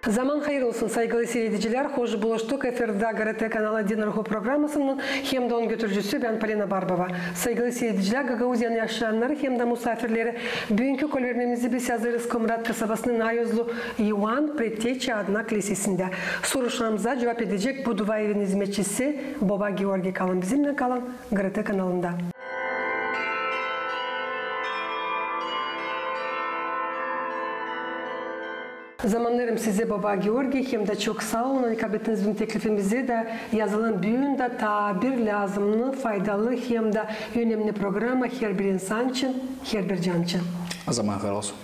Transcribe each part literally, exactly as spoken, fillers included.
Zaman hayır olsun, saygılı siiredicilär. Hoş buluştuk. Efirdä GRT kanalı Din ruhu programasının hem dä onun götürücüsü bän, Polina Barbova. Saygılı siiredicilär, Gagauziyanın yaşayannarı hem dä musaafirleri, büünkü kolvermemizi biz hazırız Komrat kasabasının Ayuzlu İvan Preteçi adına klisesindä. Soruşlarımıza cuvap edecek bu dua evinin izmetçisi boba Georgiy. Kalın bizimnän, kalın GRT kanalında. Zaman vererim sizä, boba Georgiy, hem dä çok saa olun, ani kablettiniz bizim teklifimizi dä yazılın büün dä taa bir lääzımnı, faydalı hem dä önemni programa herbir insan için, herbir can için. Zaman hayır olsun.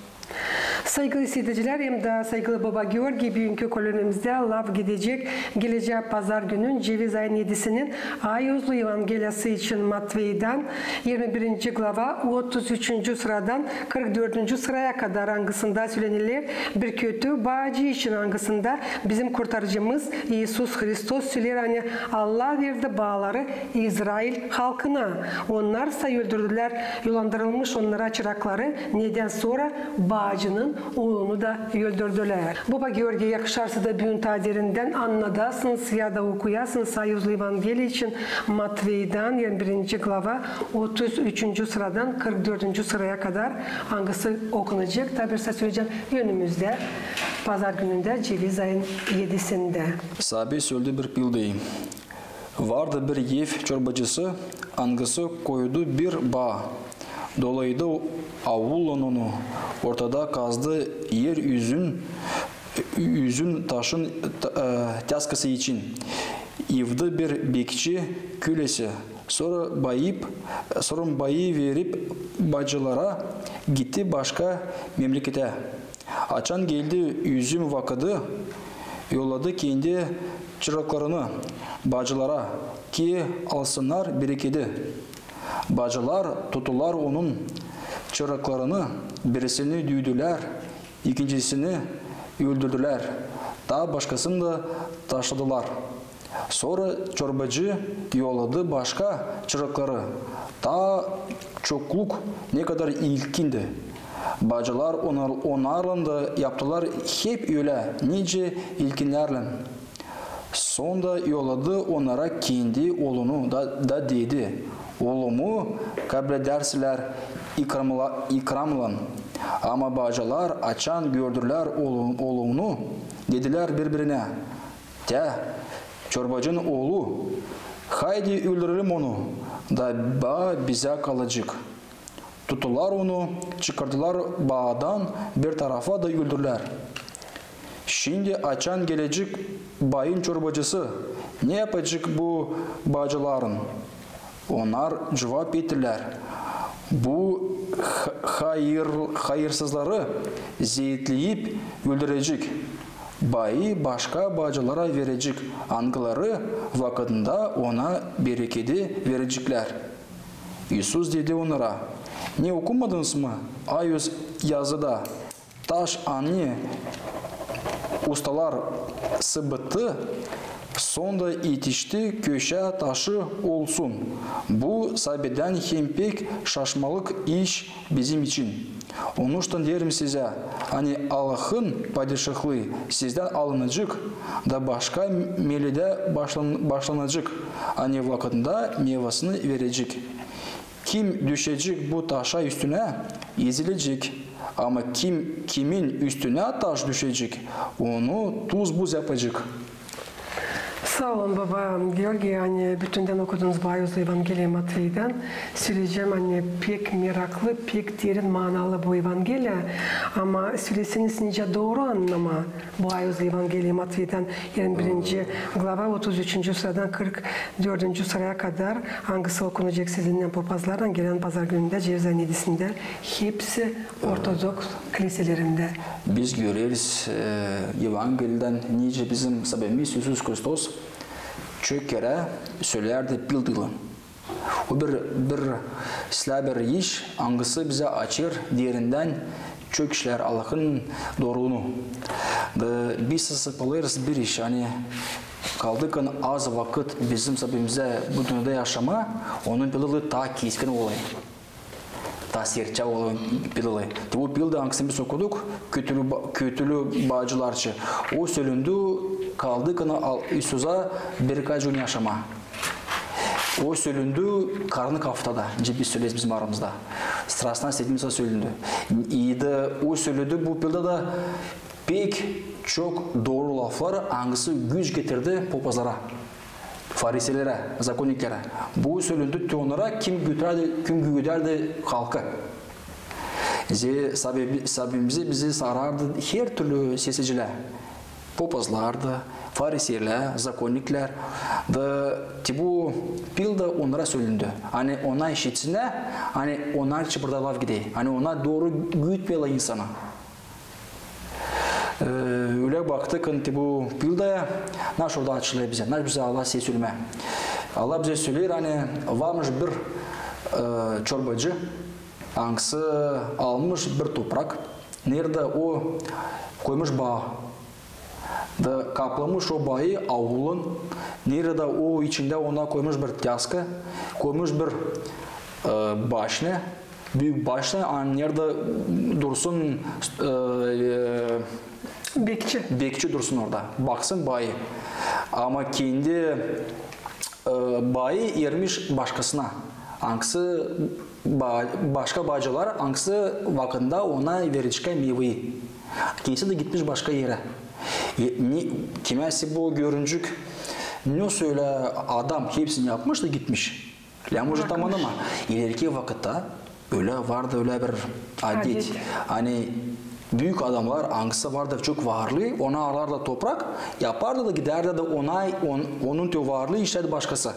Saygılı siiredicilär hem dä saygılı boba Georgiy, büünkü kolvermemizdä laf gidecek gelecää pazar günün, ceviz ayın edisinin Ayuzlu Evangeliyası için Matveydan, irmi birinci glava, otuz üçüncü sıradan kırk dördüncü sıraya kadar, angısında sölenilär bir kötü baacı için, angısında bizim Kurtarıcımız İisus Hristos söleer, ani Allah verdi baaları İzrail halkına. Onnarsa öldürdülär yollandırılmış onnara çırakları, nedän sora baacının oolunu da öldürdülär. Boba Georgiy, yakışarsa da büün taa derindän annadasınız ya da okuyasınız Ayuzlu Evangeliya için Matveydan, irmi birinci glava, otuz üçüncü sıradan kırk dördüncü sıraya kadar, angısı okunacek, taa bir saa söleyecäm, önümüzdä pazar günündä, ceviz ayın edisindä. Sabi söldü bir pildayı. Vardı bir ev çorbacısı, angısı koydu bir baa. Dolaydı avulla onu, ortada kazdı er üzün, üzün taşın ta-, e, tääskası için. İvdi bir bekçi kölesi. Sora bayıp, sora bayı verip baacılara, gitti başka memleketä. Açan geldi üzüm vakıdı, yolladı kendi çıraklarını baacılara, ki alsınnar berekedi. Baacılar tuttular onun çıraklarını, birisini düüdülär, ikincisini öldürdülär, taa başkasını da taşladılar. Sora çorbacı yolladı başka çırakları, taa çokluk, ne kadar ilkindi. Baacılar onnar-, onnarlan da yaptılar hep ölä, nicä ilkinnärlän. Sonda yolladı onnara kendi oolunu da, da dedi: "Oolumu kabledärsälär ikramla-, ikramlan." Ama baacılar, açan gördülär oolu-, oolunu, dedilär biri-birinä: "Tä çorbacının oolu, haydi öldürelim onu, da baa bizä kalacek." Tuttular onu, çıkardılar baadan bir tarafa da öldürdülär. Şindi açan gelecek baayın çorbacısı, ne yapacek bu baacıların? Onnar cuvap ettilär: "Bu ha-, hayır-, hayırsızları zeetleyip öldürecek, baayı başka baacılara verecek, angıları vakıdında ona berekedi vereceklär." İisus dedi onnara: "Ne okumadınız mı ayuz yazıda? Taş, ani ustalar sıbıttı, sonda etişti köşä taşı olsun. Bu sabedän hem pek şaşmalık iş bizim için. Onuştan deerim sizä, ani Allahın Padişahlıı sizdän alınacek, da başka meledä başlan-, başlanacek, ani vakıdında meyvasını verecek. Kim düşecek bu taşa üstünä, ezilecek, ama kim, kimin üstünä taş düşecek, onu tuz-buz yapacek." Saa olun, boba Georgiy, ani bütündän okudunuz bu ayuzlu Evangeliyayı Matveydan. Söleyecäm, ani pek meraklı, pek derin manalı bu Evangeliya. Ama söleseniz, nicä dooru annamaa bu ayuzlu Evangeliyayı Matveydan, irmi birinci glava, otuz üçüncü sıradan kırk dördüncü sıraya kadar, angısı okunacek sizinnän papazlarlan gelän pazar günündä, ceviz ayın edisindä, hepsi ortodoks kiliselerindä. Biz göreriz, e, Evangelidän, nicä bizim Sabemiz İisus Hristos çok kerä sölärdi pildaylan. O bir, bir islää bir iş, angısı bizä açêr derindän çok işlär, Allahın doorunu. Da biz sıpalêêrız bir iş, ani kaldıkkan az vakıt bizim Sabemizä bu dünnedä yaşamaa, onun pildayı taa keskin olêr. Taa sertçä ola bilä. Te bu Pilda, angısını biz okuduk, kötülü, ba- kötülü baacılar için. O sölündü, kaldı ki, al- İisusa birkaç gün yaşamaa. O sölündü karnı kaftada, nicä biz söleeriz bizim aramızda. Страстная седмица sölündü. İi dä o sölündü, bu Pilda da pek çok dooru laflar, angısı güç getirdi popazlara, fariseylere, zakonniklerä. Bu sölündü te onnara, kim götürdü, kim götürdü halkı. Bizi, sabi- sabimizi bizi sarardı her türlü sesicilär. Popazlar da, fariseylär, zakonniklär da, te bu Pilda onnara sölündü. Ani ona işitsinnär, ani onnar için burada laf gider. Ani ona dooru gitmeyelim insanı. E, ölä baktık, ani te bu Pildaya, naşey orada açılêr bizä, naşey bizä Allah sölemää. Allah bizä söleer, ani varmış bir, e, çorbacı, angısı almış bir toprak, neredä o koymuş baa. Da kaplamış o baayı aullan, neredä o içindä ona koymuş bir tyaska, koymuş bir, e, başnä, büük başnä, ani neredä dursun, e, e, bekçi. Bekçi dursun orada, baksın baayı. Ama kendi, e, baayı ermiş başkasına. Angısı ba- başka baacılar, angısı vakıdında ona verecek meyvayı. Kendisi dä gitmiş başka erä. E, ne, kimä sä bu görünecek, ne sölä adam hepsini yapmış da gitmiş. Lääzım uje tanımaa. İleriki vakıtta ölä vardı, ölä bir adet. Adet. Ani büük adamlar, angısı vardı çok varlı, ona alardı toprak, yapardı da gidärdi da ona, on- onun te varlıı işlärdi başkası.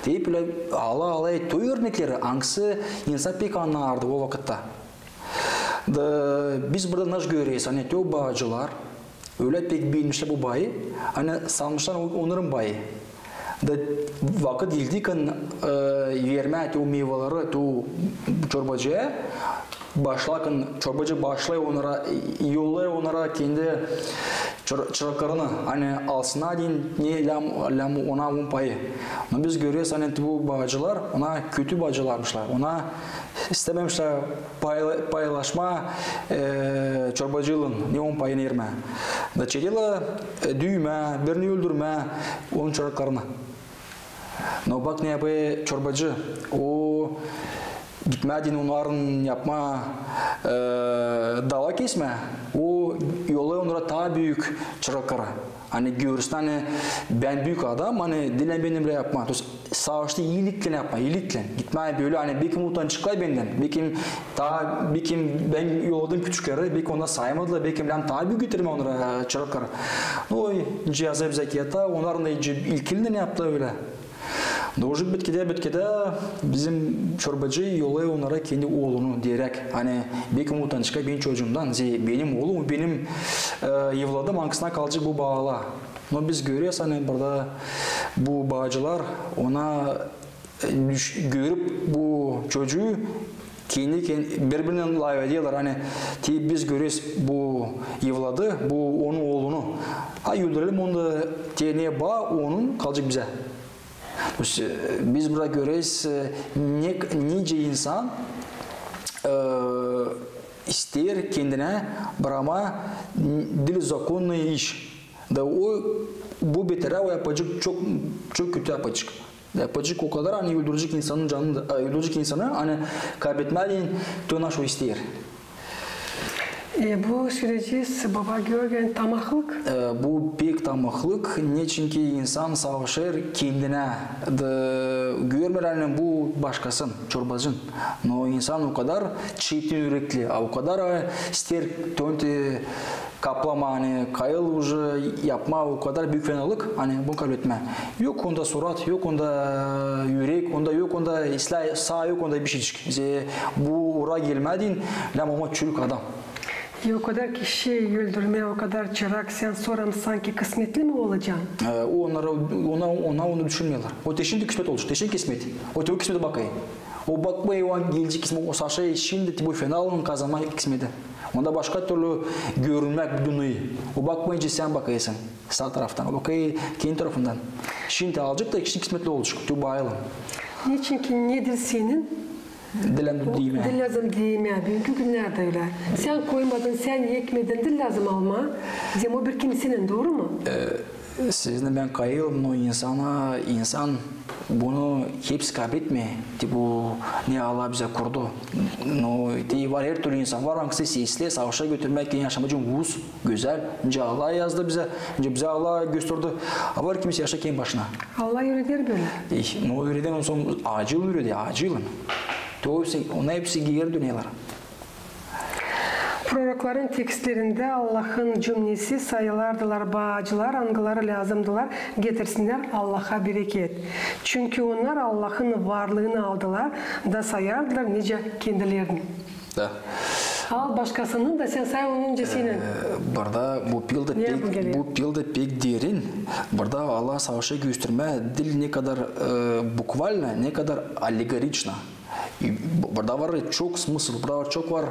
Deyip ölä ala-ala te örnekleri, angısı insan pek annardı o vakıtta. Da biz burada naşey göreriz, ani te baacılar ölä pek beenmişlär bu baayı, ani sanmışlar o- onnarın baayı. Da vakıt geldikän, e, vermää te o meyvaları te çorbacıya, başlarkän çorbacı başlêêr onnara, e, yollêêr onnara kendi çır- çıraklarını, ani alsınnar deyni, ne lääzım, lääzım ona onun payı. No biz göreriz, ani bu baacılar, ona kötü baacılarmışlar. Ona istämemişlär payla- paylaşmaa, e, çorbacıylan, ne onun payını ermää. Da çekerlär, e, düymää, birini öldürmää onun çıraklarını. No bak ne yapêr çorbacı. O gitmää deyni onnarın yapmaa, e, dava kesmää. O yollêêr onnara taa büük çırakları. Ani görsün, ani bän büük adam, ani diil benimnän yapmaa. То есть savaşta iiliklän yapmaa, iiliklän. Gitmää bölä, ani bekim utancıklar bendän, bekim taa, bekim bän yolladım küçükleri, bekim onnar saymadılar, bekim lääzım taa büük getirmää onnara, e, çırakları. No, ceza bizä kiyata, onnarın da ilkilän yaptı ölä. Da uje bitkidä, bitkidä bizim çorbacı yollêêr onnara kendi oolunu, deyeräk, ani bekim utancıklar benim çocuumdan, zerä benim oolum, benim, e, evladım, angısına kalacek bu baalar. No biz göreriz, ani burada bu baacılar ona, e, düş- görüp bu çocuğu kendi, kendi biri-birinnän lafederlär, ani te biz göreriz bu evladı, bu onun oolunu. Ay, öldürelim onu da, te ne baa onun kalacek bizä. То есть, e, biz burada göreriz, e, ne, nicä insan, e, isteer kendinä bırakmaa diil законный iş. Da o, bu beterä o yapacek çok, çok kötü yapacek. Yapacek o kadar, ani öldürecek insanın canını, e, öldürecek insanı, ani kaybetmää deyni, to naşey o isteer. E, bu sölecez, baba Georgiy, tamahlık. E, bu pek tamahlık, neçinki insan savaşêr kendinä da görmeer, ani bu başkasın, çorbacın. No insan o kadar çetin ürekli, a o kadar, e, isteer te onu te kaplamaa, ani kayıl uje yapmaa o kadar büük fenalık, ani bunu kabletmää. Yok onda surat, yok onda ürek, onda yok onda islää, saa yok onda bişeycik. Zerä bu uura gelmää deyni, lääzım olmaa çürük adam. E, o kadar kişi öldürmää, o kadar çırak, sän soram, sanki kısmetli mi olacan? E, onnara, ona, ona onu düşünmeerlär. O te şindi kısmet olacek, te şindi kısmet. O te o kısmeti bakêr. O bakmêêr, o an gelecek kısmet, o savaşêr şindi, te bu finalın kazanmaa kısmeti. Onda başka türlü görünmää bu dünneyä. O bakmêêr, nicä sän bakêrsın saa taraftan, o bakêr kendi tarafından. Şindi alacek da şindi kısmetli olacek, te baaylım. Neçinki nedir senin Diil lääzım diimää. Diil lääzım diimää. Büünkü günnerdä ölä. Sän koymadın, sän ekmedin, diil lääzım almaa. Demek o bir kimseyän, dooru mu? Sizinnän bän kayılım, no insana, insan bunu hepsi kabletmeer, te bu ne Allah bizä kurdu. No, te var hertürlü insan, var angısı seslää, savaşa götürmää kendi yaşamak için uuz, gözäl. Nicä Allah yazdı bizä, nicä bizä Allah gösterdi. A var kimsey yaşêêr kendi başına. Allah üüreder bölä. Eh, no üüreder, ondan sora acılı üüreder, acılı. Te o hepsi, ona hepsi geeri döneerlär. Prorokların tekstlerindä Allahın cümnesi sayılardılar baacılar, angıları lääzımdılar getirsinnär Allaha bereket. Çünkü onnar Allahın varlıını aldılar da sayardılar nicä kendilerini. Da. Al başkasının da sän say onun nicä senin. Burada bu pilda pek, bu pilda pek derin. Burada Allah savaşı göstermää diil ne kadar bukvalno, ne kadar allegorično. Burada var çok smısıl, burada var çok var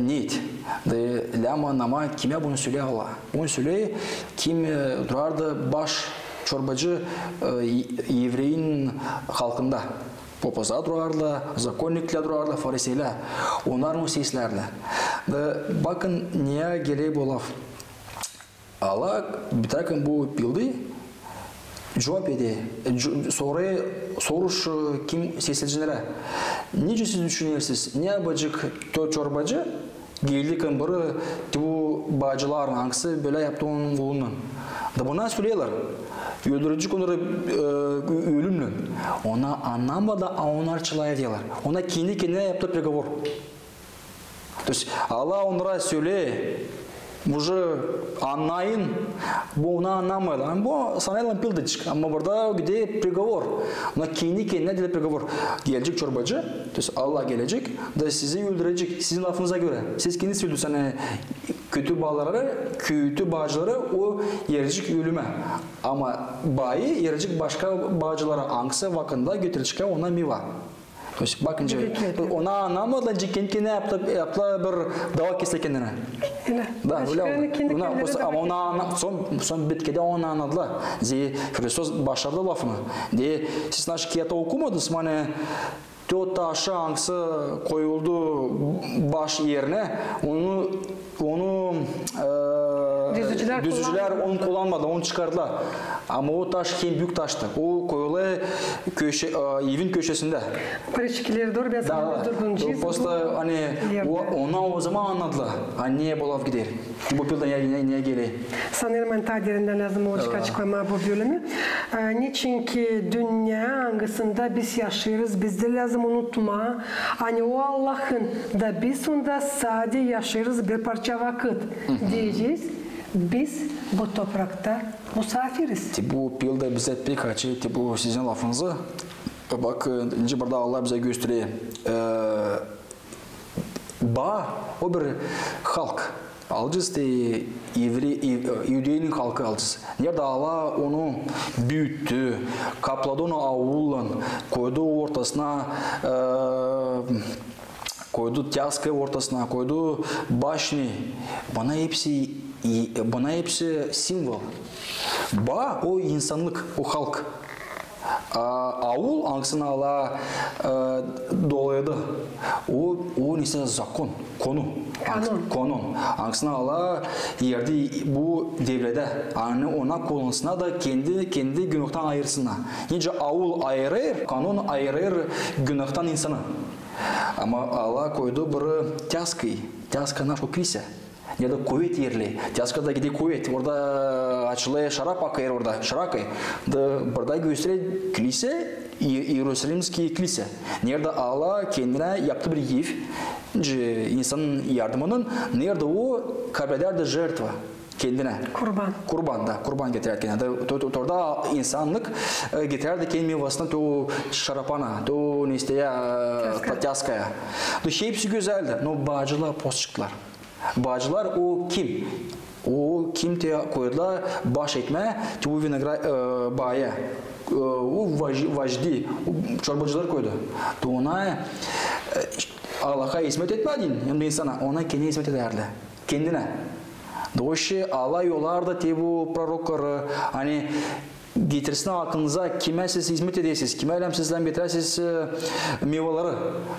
niyet. Da lääma-nama kimä bunu sölää Allah? Bunu sölää kim durardı baş çorbacı evreyin halkında. Popoza durardı, zakonniklär durardı, fariseylär. Onnar onu seslärdilär. Da bakın, neyä geler bu laf. Allah, bir takım bu pilda cuvap eder. Sorar, soruş kim sesleyenlerä. Nicä siz düşünersiniz, ne yapacek to çorbacı? Geldi kambırı, te bu baacıların, angısı bölä yaptı onun kulunnan. Da buna söleerlär, öldürecek onnarı ölümnän. Ona annamadan, a onnar çılaydıylar. Ona kendi kendinä yaptı pregovor. То есть Allah onnara söleer, уже annayın, bu ona annamaylan. Ama bu sanêrlar pildaçık. Ama burada gider pregovor. Ona kendi kendinä deer pregovor. Gelecek çorbacı, то есть Allah gelecek, da sizi öldürecek, sizin lafınıza görä. Siz kendiniz söleersiniz, ani kötü baaları, kötü baacıları o verecek ölümä. Ama baayı verecek başka baacılara, angısı vakıdında getirecek ona meva. То есть, bakınca, ona annamadan, kendi kendinä yaptı, yaptı bir dava kesti kendinä. Ölä. Da, ölä. Ama ona anna-, son, son bitkidä onu annadılar. Zerä Hristos başardı lafını. Deer, siz naşı kiyata okumadınız mı, ani te o taşı, angısı koyuldu baş erinä, onu Onu düzücülär onu kullanmadı, onu çıkardılar. Ama o taş hem büük taştı. O koyulêr evin köşesindä. Притчи, doğru, bän sana bir durgunca. Prosto, ani, ona o zaman annadılar, ani ne bu laf gider. Bu pilda ne, ne, ne geler. Sanêrım, ani taa derindän lääzım olacek açıklamaa bu bölümü. Neçinki dünnä, angısında biz yaşêêrız, bizdä lääzım unutmaa, ani o Allahın, da biz onda sade yaşêêrız bir parça vakıt. Deyecez, biz bu toprakta musaafiriz. Te bu pilda bizä pek açêr, te bu sizin lafınızı. Bak, nicä burada Allah bizä gösterer. Baa, o bir halk. Alacez te evre-, iudeyanın halkı alacez. Neredä Allah onu büüttü, kapladı onu aullan, koydu ortasına, koydu tyaska ortasına, koydu başni. Bunnar hepsi, bunnar hepsi simvol. Baa, o insannık, o halk. A aul, angısını Allah dolaydı, o, o nesä zakon, konu. Kanon. Kanon. Angısını Allah verdi bu devredä. Ani ona kullansınnar da kendi, kendi günahtan ayırsınnar. Nicä aul ayırêr, kanon ayırêr günahtan insanı. Ama Allah koydu bir tyaska, tyaska naşo, kilsä. Ya da kuvet erleri. Tyaskada gider kuvet. Orada açılêr, şarap akêr orada, şarap akêr. Da burada gösterer kilsä, İerosalimskiy kilsä. Neredä Allah kendinä yaptı bir ev, insanın yardımınnan, neredä o kabledärdi žertva kendinä. Kurban. Kurban, da, kurban getirärdi kendinä. Da, to, to, orada insannık getirärdi kendi mevasını, to şarapana, to ne isteer, tyaskaya. Da hepsi gözäldi, no baacılar poz çıktılar. Baacılar o kim? O kim te koydular baş etmää te bu vinograd baaya. O vac-, vacdi, o çorbacılar koydu. Da ona Allaha ismet etmää deyni, hem dä insana, ona kendinä ismet edärdi. Kendinä. Da o şey Allah yollardı te bu prorokları, ani getirsin aklınıza, kimä siz izmet edersiniz, kimä lääzım siz lääzım getiresiz, e, mevaları,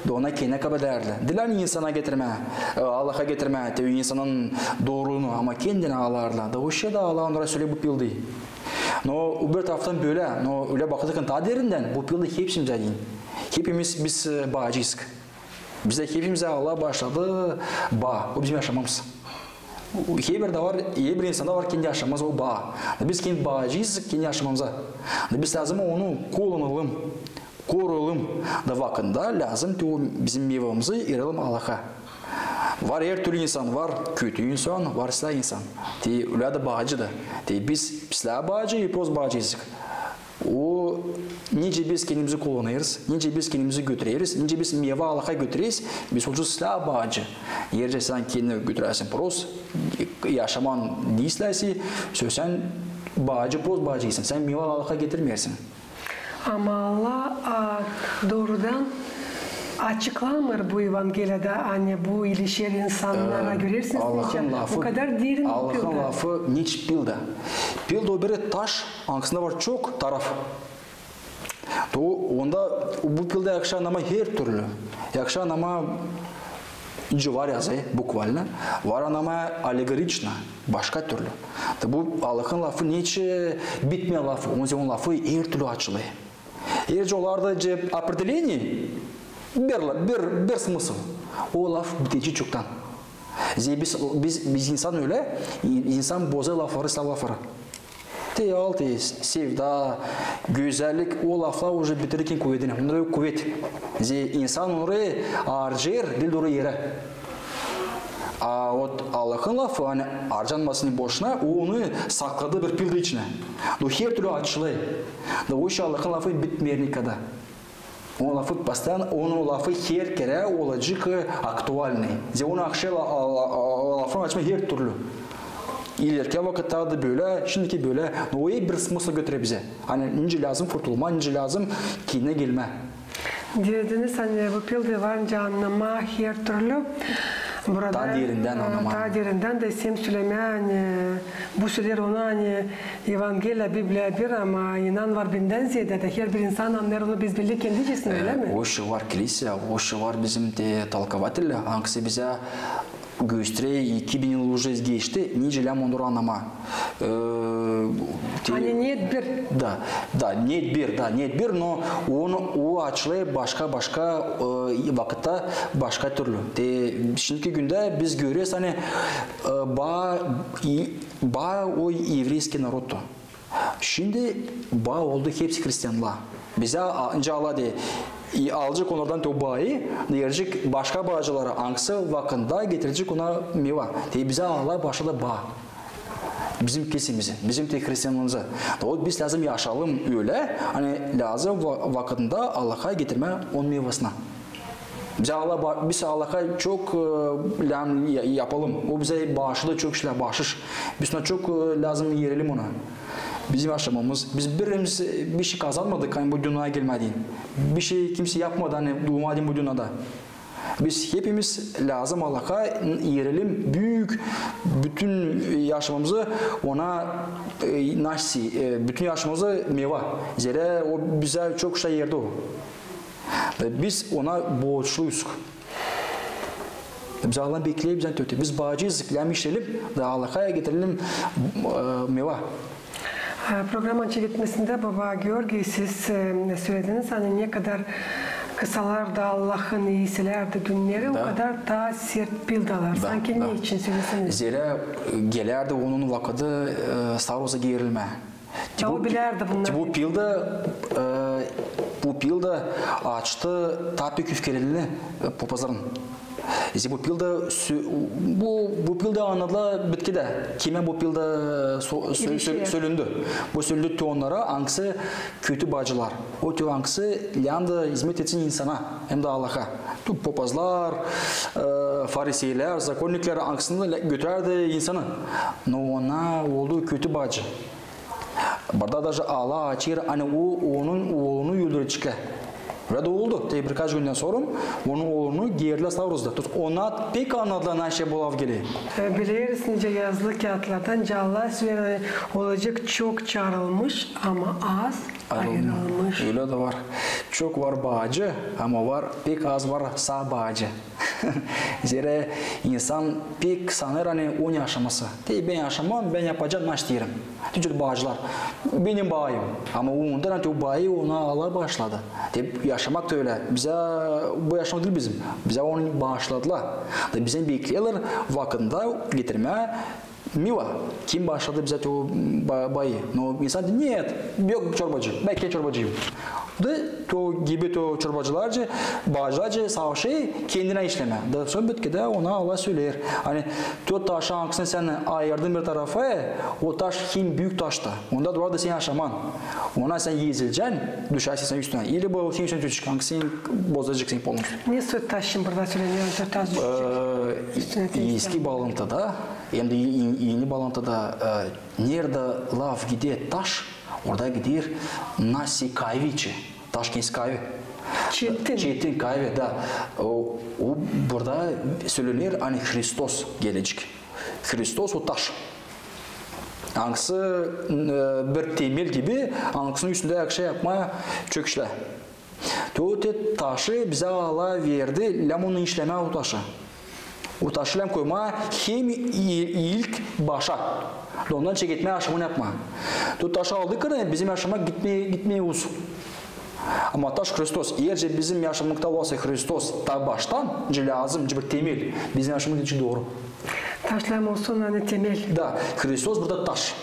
da ona kendinä kabul edärdilär. Diil ani insana getirmää, e, Allaha getirmää, te insanın dooruluunu, ama kendinä alardılar. Da o şekiltä Allah onnara söledi bu pildayı. No öbür taraftan bölä, no ölä bakacaksan taa derindän, bu pilda hepsimizä deyni. Hepimiz biz, e, baacıyız. Bizdä hepimizä Allah baaşladı baa. O bizim yaşamamız. Herbir da var, herbir insanda var kendi yaşaması, o baa. Biz kendi baacıyız kendi yaşamamıza. Biz lääzım onu kullanalım, koruyalım. Da vakıdında lääzım te o bizim mevamızı verelim Allaha. Var her türlü insan, var kötü insan, var islää insan. Te ölä dä baacı da. Te biz islää baacı i prost baacıyız. O, nicä biz kendimizi kullanêrız, nicä biz kendimizi götüreriz, nicä biz meva Allaha götüreriz, biz olacez islää baacı. Eer sän kendini götüräsin prost, yaşaman diil islää, sän baacı, prost baacıysın, sän meva Allaha getirmeersin. Ama Allah, a, doorudan açıklamêêr bu Evangeliyada, ani bu ilişer insannara, e, görersiniz, Allahın lafı, bu kadar derin. Allahın lafı neçin pilda? Pilda o bir taş, angısında var çok taraf. To onda bu pilda yakışır annamaa her türlü. Yakışır annamaa, nicä var yazı, буквально, var annamaa аллегорично, başka türlü. Da bu Allahın lafı neçin bitmeer lafı, onun, onun lafı her türlü açılêr. Eer olardı же определение, bir, bir, bir смысл, o laf bitecek çoktan. Zerä biz, biz, biz insan ölä, insan bozêr lafları, islää lafları. Te al, te sevda, gözällik, o laflar уже bitirer kendi kuvedini. Onnar yok kuvet. Zerä insan onnarı arcêêr, diil dooru erä. A ot Allahın lafı, ani arcanmasın boşuna, o onu sakladı bir pilda içinä. O her türlü açılêr. Da o işä Allahın lafı bitmeer nikada. Onun lafı постоянно, onun lafı her kerä olacek, e, актуальный. Zerä onu akşam la-, a-, a-, a-, lafını açmaa her türlü. İlerki vakıtlarda bölä, şindiki bölä, no o hep bir смысл götürer bizä. Ani nicä lääzım kurtulmaa, nicä lääzım kendinä gelmää. Dediniz, ani bu pilda var nicä annamaa her türlü. Burada, taa derindän, e, annamaa. Taa derindän da isteerim sölemää, ani bu söleer onu, ani Evangeliya, Bibliya bir, ama inan var bindän zeedä, da herbir insan annêêr onu bezbelli kendicesini, ölä mi? O işä var kilisiya, o işä var bizim te толкователи, angısı bizä gösterer iki bin yıl уже geçti, nicä lääzım onnarı annamaa. E, te- Ani net bir. Da, da, net bir, da, net bir, no onu, o açılêr başka-başka, e, vakıtta başka türlü. Te şindiki gündä biz göreriz, ani, e, baa, i-, baa o еврейский народ. Şindi baa oldu hepsi hristianlar. Bizä a-, nicä Allah deer, i alacek onnardan te o baayı, verecek başka baacılara, angısı vakıdında getirecek ona meva. Te bizä Allah baaşladı baa. Bizim kilisiemizi, bizim te hristianımızı. O biz lääzım yaşayalım ölä, ani lääzım va-, vakıdında Allaha getirmää onun mevasını. Biz Allah ba-, biz Allaha çok, e, lääzım ya-, yapalım. O bizä baaşladı çok işlär, baaşış. Biz ona çok, e, lääzım verelim ona. Bizim yaşamamız, biz birimiz, e, bişey kazanmadık, ani bu dünneyä gelmää deyni. Bişey kimsey yapmadı, ani duumaa deyni bu dünnedä. Biz hepimiz lääzım Allaha verelim büük, bütün yaşamamızı ona, e, nasıl, e, bütün yaşamamızı meva. Zerä o bizä çok işlär verdi o. Ve biz ona borçluyuz. Biz Allahtan bekleyelim bizden te öte. Biz baacıyız, lääzım işleyelim da Allaha getirelim, e, meva. E, programanın çevirmesindä, baba Georgiy, siz, e, sölediniz, ani ne kadar kısalardı Allahın iiselärdi günneri, o kadar taa sert pildalar. Sanki neçin, söleseniz? Zerä, e, gelärdi onun vakıdı, e, staroza gerilmää. Te bu pilda, e, bu pilda açtı taa pek üfkelenildi, e, popazların. Zerä bu pilda sö-, bu, bu pilda annadılar bitkidä. Kimä bu pilda so-, sö-, sö-, sölündü? Bu sölündü te onnara, angısı kötü baacılar. O te angısı lääzım da izmet etsin insana, hem dä Allaha. Tu popazlar, e, fariseylär, zakonniklär, angısını lä-, götürärdi insanı. No ona oldu kötü baacı. Burada daje Allah açêr, ani o, onun oolunu öldürecek. Ölä dä oldu. Te birkaç gündän sora onun oolunu geerdilär Stavrozda. Ona pek annadılar, ne şey bu laf geler. E, bileriz, nicä yazılı kiyatlardan, nicä Allah söleer, olacek çok çaarılmış, ama az ayırılmış. Ölä dä var. Çok var baacı, ama var, pek az var saa baacı. Zerä insan pek sanêr, ani onun yaşaması. Te bän yaşamam, bän yapacam, ne isteerim. Te çok baacılar. Benim baayım. Ama ondan te o baayı ona Allah baaşladı. Te yaşamak da ölä. Bizä bu yaşamak diil bizim. Bizä onu baaşladılar. Da bizä bekleerlär vakıdında getirmää meva. Kim baaşladı bizä te o ba-, baayı? No insan deer, нет, yok çorbacı, bän kendim çorbacıyım. Da te o gibi te o çorbacılarca, baacılarca savaşêr kendinä işlemää. Da sora bitkidä ona Allah söleer. Ani te o taşı, angısını sän ayırdın bir tarafa, o taş hem büük taş ta. Onda durar da senin yaşaman. Ona sän ezilecän, düşärsin sän üstündän. İli bu senin üstündän düşecek, angısı bozacek seni polnostyu. Ne söz taşın burada söleer, ne söz taş düşecek? Üstündän eski baalantıda, hem dä eni baalantıda, e, neredä laf gider taş, orada gider nasi kaavi içi. Taş kendisi kaavi. Çetin. Çetin kaavi, da. O, o burada sölener, ani Hristos gelecek. Hristos o taş. Angısı, e, bir temel gibi, angısının üstündä yakışa yapmaa çöküşlär. Te o te taşı bizä Allah verdi, lääm onu işlemää o taşı. O taşı lääm koymaa hem i-, ilk başa. Da ondan çeketmää yaşamını yapmaa. Te o taşı aldık, ani bizim yaşamak gitmeer, gitmeer uz. Ama taş Hristos. Eer dä bizim yaşamakta olsa Hristos ta baştan, nicä lääzım, nicä bir temel, bizim yaşamak gidecek dooru. Taş lääm olsun, ani temel. Da, Hristos burada taş.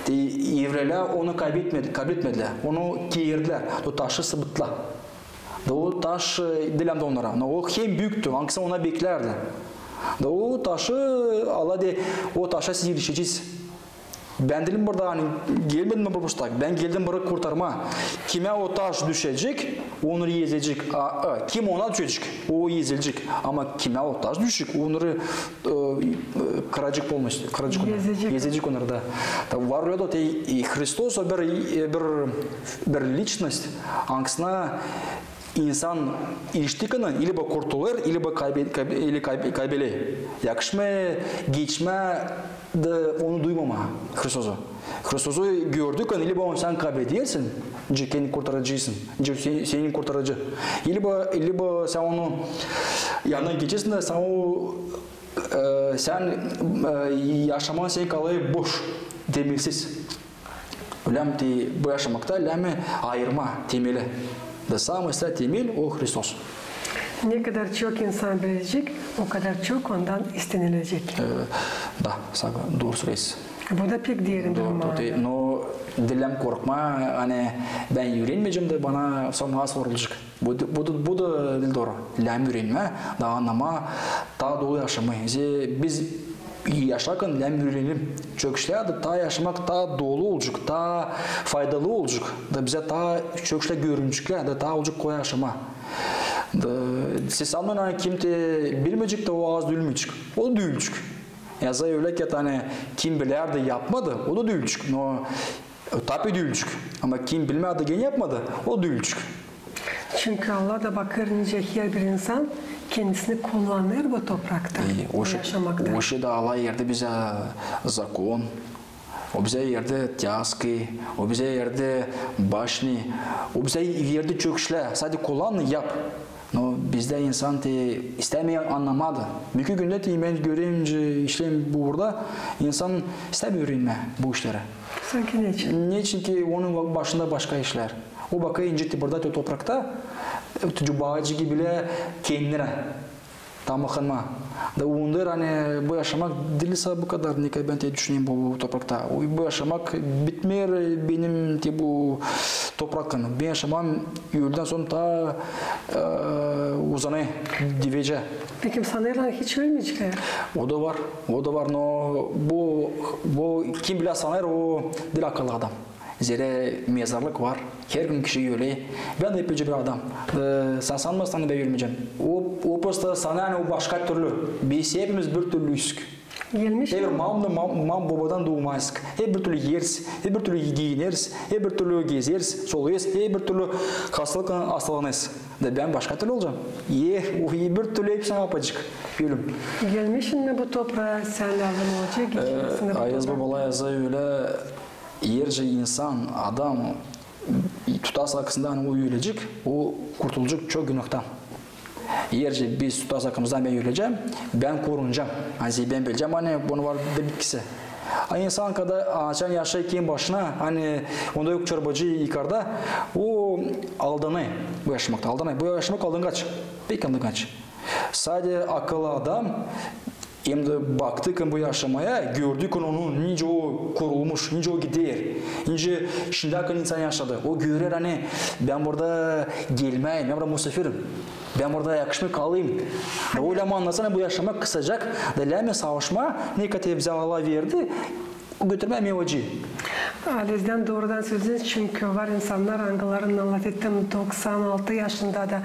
Te evreylär onu kabletmedi-, kabletmedilär, onu keerdilär, o taşı sıbıttılar. Da o taş, e, diil lääm dä onnara, no o hem büüktü, angısı ona beklärdi. Da o taşı, Allah deer, o taşa siz irişeceniz. Bän diilim burada, ani gelmedim mi propustak, bän geldim burayı kurtarmaa. Kimä o taş düşecek, onnar ezecek. A, e, kim ona düşecek, o ezilecek. Ama kimä o taş düşecek, onnar, e, e, kıracek polnostyu, kıracek onnar. Ezecek. Ezecek onnar, da. Da var ölä dä, te, e, Hristos o bir, e, bir, bir liçnost, angısına insan iriştikän, ilibä kurtulêr, ilibä kaybe-, kaybe-, ili kaybe-, kaybeler. Yakışmêêr geçmää da onu duymamaa, Hristosu. Hristosu gördükän, ilibä onu sän kabledersin, nicä kendin kurtarıcısın, nicä se-, senin kurtarıcı. İlibä, ilibä sän onu yanından geçersin da sän o, e, sän, e, yaşaman senin kalêr boş, temelsiz. Lääm te bu yaşamakta lääm ayırmaa temeli. Da saamı islää temel o Hristos. Ne kadar çok insan bilecek, o kadar çok ondan istenilecek. E, da, saka, dooru söleersin. Bu da pek derin bir mana. No, diil lääm korkmaa, ani bän üürenmeyecäm da bana sora sorulacek. Bu, bu, bu da diil dooru. Lääm üürenmää, da annamaa, taa dolu yaşamaa. Zerä biz yaşarkan lääm üürenelim. Çöküşlär dä taa yaşamak taa dolu olacek, taa faydalı olacek. Da bizä taa çöküşlär görünecek, da taa olacek kolay yaşamaa. Da siz sanmayın, ani kim te bilmeyecek, da o az düül bilecek. O da düülecek. Yazıda ölä ki, ani kim bilärdi, yapmadı, o da düülecek. No, e, tabii düülecek. Ama kim bilmärdi, genä yapmadı, o düülecek. Çünkü Allah da bakêr, nicä herbir insan kendisini kullanêr bu toprakta, e, o şey, yaşamakta. O şey da Allah verdi bizä zakon, o bizä verdi тяжкий, o bizä verdi башни, o bizä verdi çöküşlär. Sade kullan, yap. No bizdä insan te istämeer annamaa da. Büünkü gündä te bän görerim, işleerim burada, insan istämeer üürenmää bu işleri. Sanki neçin? Neçin ki onun başında başka işlär. O bakêr, nicä te burada, te toprakta, e, te baacı gibi lääm kendinä tamıkınmaa. Da onnar, ani bu yaşamak diil sa bu kadar, ne kadar bän te düşünerim bu, bu toprakta. O, bu yaşamak bitmeer benim te bu topraktan. Bän yaşamam öldükän sora taa, e, uzanêr diivecä. Peki, sanêrlar hiç ölmeyeceklär? O da var, o da var, no bu, bu kim bilä sanêr, o diil akıllı adam. Zerä mezarlık var, hergün kişi öler. Bän dä hep bir adam. E, sän sanmêêrsın, ani bän ölmeyecäm. O, o prosta sanêr, ani o başka türlü. Biz hepimiz bir türlüyüz. Gelmiş. Hep bir mam-, mam-, mam-bobadan duumayız. Hep bir türlü erez, hep bir türlü giineriz, hep bir türlü gezeriz, soluyuz, hep bir türlü hastalıklan hastalanêrız. Da bän başka türlü olacam. E, o bir türlü hepsini yapacek ölüm. Gelmişin mi bu topraa, sän dä alın olacek, geçeceksin dä bu topraktan. Ayaz Bobalı yazı ölä, ercä insan, adam tutarsa aklında, ani o ölecek, o kurtulacek çok günahtan. Ercä biz tutarsa aklımızda, bän ölecäm, bän korunacam. Ani bän bilecäm, ani bunun var da bitkisi. A insan, kada açan yaşêêr kendi başına, ani onda yok çorbacı yukarda, o aldanêr bu yaşamakta, aldanêr. Bu yaşamak aldangaç, pek aldangaç. Sade akıllı adam hem dä baktı ki bu yaşamaya, gördü ki onu, nicä o kurulmuş, nicä o gider, nicä şindiki insan yaşadı. O görer, ani bän burada gelmeyim, bän burada musafirim. Bän burada yakışmêêr kalayım. Da o lääm annasın, ani bu yaşamak kısacak, da lääm savaşmaa, ne kadar bizä Allah verdi, götürmää mevacı. Alezdän doorudan sözünüz, çünkü var insannar, angılarınnan lafettim doksan altı yaşında da,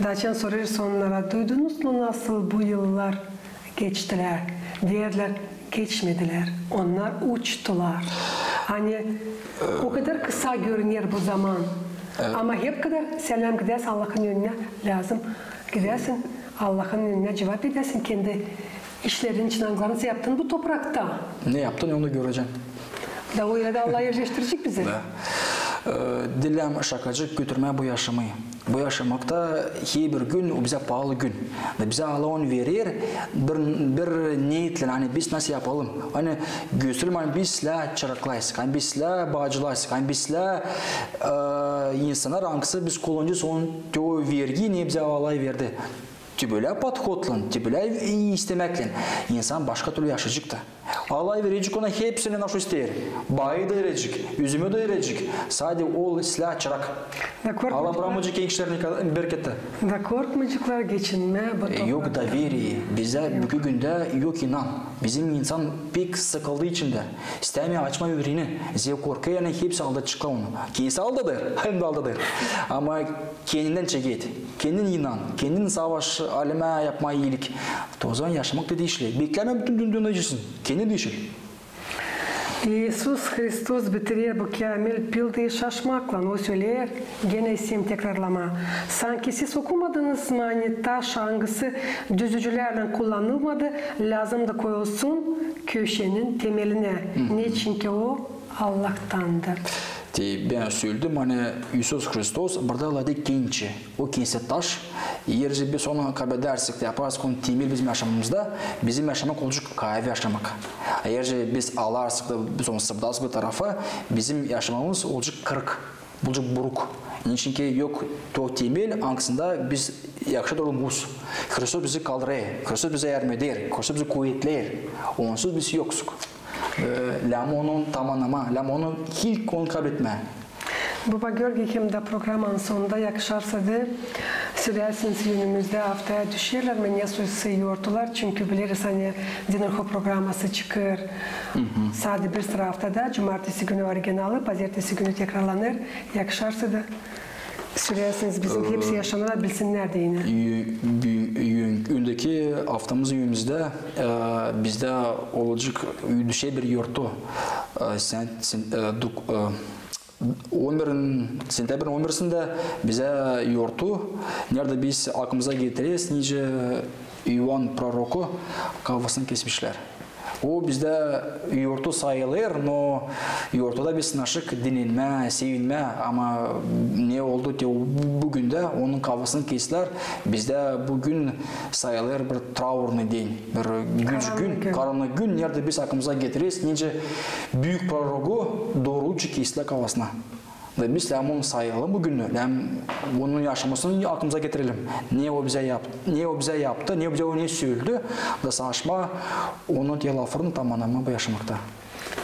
da açan sorêrsın onnara, duydunuz mu, nasıl bu yıllar geçtilär? Deerlär, geçmedilär. Onnar uçtular. Ani o kadar kısa görüner bu zaman. Ama hep kadar sän lääm gidäsin Allahın önünä, lääzım gidäsin Allahın önünä, cuvap edäsin kendi işlerin için, angılarını sän yaptın bu toprakta. Ne yaptın, onu görecäm. Da o yerdä Allah erleştirecek bizi. Da. E, diil lääm şakacık götürmää bu yaşamayı. Bu yaşamakta herbir gün, o bizä paalı gün. Da bizä Allah onu verer, bir, bir neetlän, ani biz nasıl yapalım. Ani gösterelim, ani biz islää çıraklayız, ani biz islää baacılayız, ani biz islää, e, insannar, angısı biz kullanacez onu, te o vergiyi, ne bizä Allah verdi. Te bölä podhodlan, te bölä istemäklän insan başka türlü yaşayacek ta. Allah verecek ona hepsini, ne isteer. Baayı da verecek, üzümü dä verecek. Sade ol islää çırak. Allah bırakmayacek kendi işlerini berkettä. Da korkmayaceklar geçinmää bu toprakta. Yok doveriye. Bizä bükü gündä yok inan. Bizim insan pek sıkıldı içindä. İstämeer açmaa üreeni. Zerä korkêr, ani hepsi aldataceklar onu. Kendisi aldadır, hem dä aldadır. Ama kendindän çeket. Kendin inan, kendin savaş alemä yapmaa iilik. Ozaman yaşamak da diişli. Beklämä bütün dünneyi diişsin. Kendin diişil. İisus Hristos bitirer bu käämil pildeyi şaşmaklan. O söleer, genä isteerim tekrarlamaa. Sanki siz okumadınız mı, ani taş, angısı düzücülärlän kullanılmadı, lääzımdı koyulsun köşenin temelinä. Neçinki o Allahtandır. Te bän söledim, ani İisus Hristos burada lafetti kendisi. O kendisi taş. Eer biz onu kaybedersek, yaparsak onu temel bizim yaşamamızda, bizim yaşamak olacek kayıp yaşamak. Eer biz alarsak da biz onu sıbdarsak bir tarafa, bizim yaşamamız olacek kırık, olacek buruk. Neçinki yok to temel, angısında biz yakışa durumuz. Hristos bizi kaldırêr, Hristos bize yardım eder, Hristos bizi kuvetleer. Onsuz biz yoksuk. E, lääzım onu tamamnamaa, lääzım onu ilk onu kabletmää. Boba Georgiy, hem dä programanın sonunda yakışarsa da, söleersiniz, önümüzdä aftaya düşerlär mi ne soysa yortular, çünkü bileriz, ani Dinnerhof programası çıkar sade bir sıra aftada, cumartesi günü originalı, pazertesi günü tekrarlanêr, yakışarsa da. Söleersiniz, bizim hepsi yaşananı bilsinnär deyni. Ö-, ö-, ö-, öndeki aftamız evimizdä, e, bizdä olacek, düşer bir yortu. E, sen, sen, e, duk-, e, on birin, sentebrin on birisindä bizä yortu, neredä biz aklımıza getireriz, nicä İoan proroku kafasını kesmişlär. O bizdä yortu sayılêr, no yortuda biz naşık dininmää, sevinmää, ama ne oldu te bu gündä, onun kafasını kestilär. Bizdä bu gün sayılêr bir traurnıy den, bir güç gün, karannık gün, neredä biz aklımıza getireriz, nicä büük prorogu dooruca kestilär kafasını. Da biz lääzım onu sayalım bu günü, lääzım onun yaşamasını aklımıza getirelim. Ne o bizä yap-, ne o bizä yaptı, ne o bizä o ne söledi, da savaşmaa onu te laflarını tamamnamaa bu yaşamakta.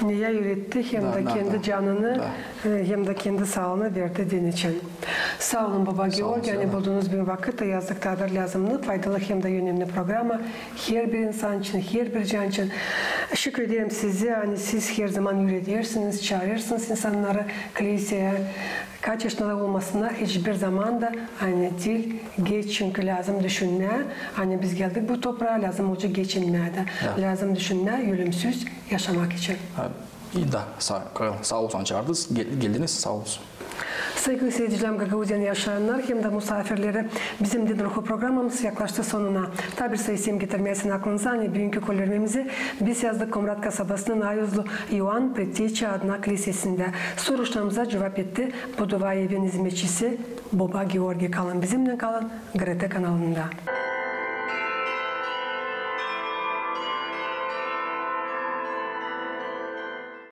Neyä üretti, hem dä kendi canını, e, hem dä kendi saalıını verdi din için. Saa olun, Boba Georgiy, ani buldunuz bir vakıt da yazdık taa bir lääzımnı, faydalı hem dä önemni programa. Herbir insan için, herbir can için. Şükür ederim sizä, ani siz herzaman üretersiniz, çaarêrsınız insannarı kliniseyä, Kaç yaşında da olmasınnar, hiçbir zaman da ani diil geç, çünkü lääzım düşünmää, ani biz geldik bu topraa, lääzım olacek geçinmää dä. Lääzım düşünmää ölümsüz yaşamak için. Ha, i da, saa, saa olsun, ani çaardınız, gel-, geldiniz, saa olsun. Saygılı siircilär, Gagauziyanı yaşayannar hem dä musaafirleri, bizim Din ruhu programamız yaklaştı sonuna. Taa bir sayı isteerim getirmää sizin aklınıza, ani büünkü kolvermemizi biz yazdık Komrat kasabasının Ayuzlu İoan Predteççi adına klisesindä. Soruşlarımıza cuvap etti bu dua evin izmetçisi Boba Georgi. Kalın bizimnän, kalın GRT kanalında.